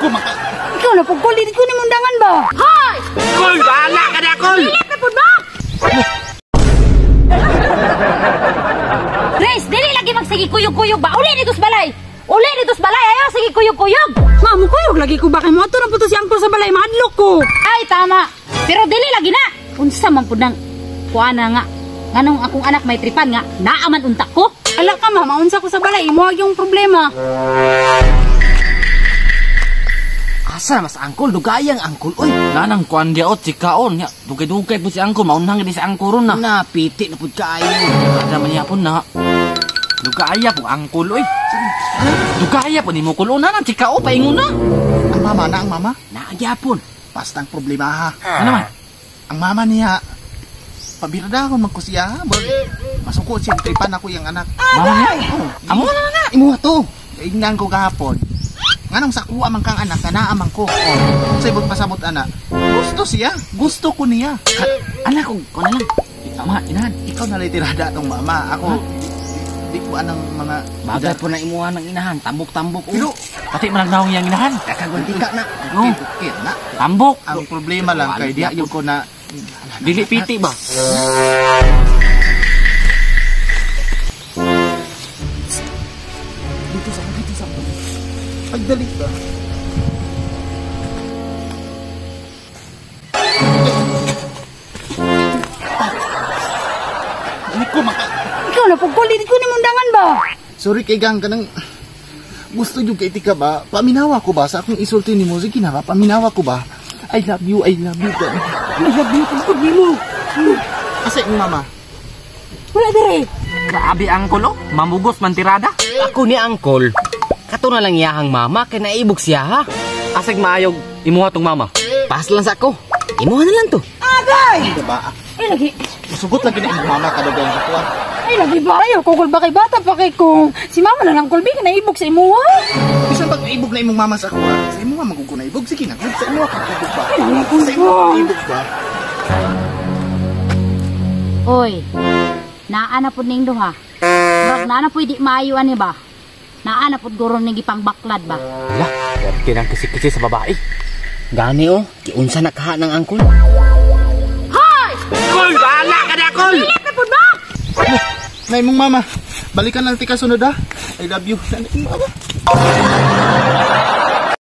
Ko maka. Ikaw na pugkol dili ko ni mundangan ba? Hoy! Kol, bahala ka na, Kol! Dili na pud ba? Grace, dili lagi magsige kuyog-kuyog ba? Uli dito sa balay. Uli dito sa balay, ayaw sige kuyog-kuyog. Ma'am, kuyog lagi ko ba kay mo ato na po to si Angkol sa balay, mahadlok ko. Ay, tama. Pero dili lagi na. Unsa man pud nang kuana nga. Nganong akong anak may tripan nga, naaman unta ko. Ala ka ma'am, maunsa ko sa balay, imo yung problema. Asa mas angkol, dugayang angkol oy. Nanang kuan dia ot si kaon nya. Dugay-dugay po si angkol, maunhang di si angkol ron na. Napiti na pud kaayo. Ada man niya po na. Dugaya po angkol oy. Dugaya po nimo kulo na nang si kao paingon na. Ang mama na ang mama. Naagyapon. Basta ang problema ha. Ano man? Ang mama niya pabiradahon man ko siya. Masuko siya tripan ako iyang anak. Mama niya. Oh, Amo na na. Imuha to. Ingnan ko gahapon. Nganong sakuha man kang anak, kana amang ko. Oh, sa ibot pasabot anak. Gusto siya. Gusto ko niya. Anak ko, ko na lang. Tama, inahan. Ikaw na lang tirada atong mama. Ako, di ko anang mga... Bagay po na imuha ng inahan, tambok-tambok. Pero, Pati man nagnaong iyang inahan. Kakagwanti ka na. Oh. Okay, okay na. Tambok. Ang problema lang kay diya yung ko na... Dili piti ba? Dito sa dito sa. Pagdali ba? Hindi ko maka... Ikaw na pugkol dili ko ni mundangan ba? Sorry kay gang kanang gusto jud kay tika ba? Paminawa ko ba sa akong isulti nimo? Sige na ba? Paminawa ko ba? I love you, I love you. I love you pugkol nimo. Asa imong mama? Wala dire. Grabe angkol oh. Mamugos man tirada. Ako ni angkol. Kato na lang iyahang mama kay naibog siya ha. Asig maayog imuha tong mama. Pas lang sa ako. Imuha na lang to. Agay! Di ba? Ay lagi. Musugot lagi na imong mama kadugay sa kuha. Ay lagi ba? Ayaw kukul ba kay bata pa kay kung si mama na lang kulbi ka naibog sa imuha. Bisan pag naibog na imong mama sa kuha, sa imuha magugo na ibog. Sige na, sa imuha kagugog ba? Ay, Sa imuha naibog ba? Oy, naa na pud ning duha. Murag naa na pud di maayo ani ba? Naa na pud guro ning gipangbaklad ba? Ala, kinang kisi-kisi sa babae. Gani oh, giunsa na kaha ng angkol. Hoy! Kol, bahala ka na kol. Dili na pud ba? Na imong mama. Balikan lang tika sunod ha. I love you. Na imong mama.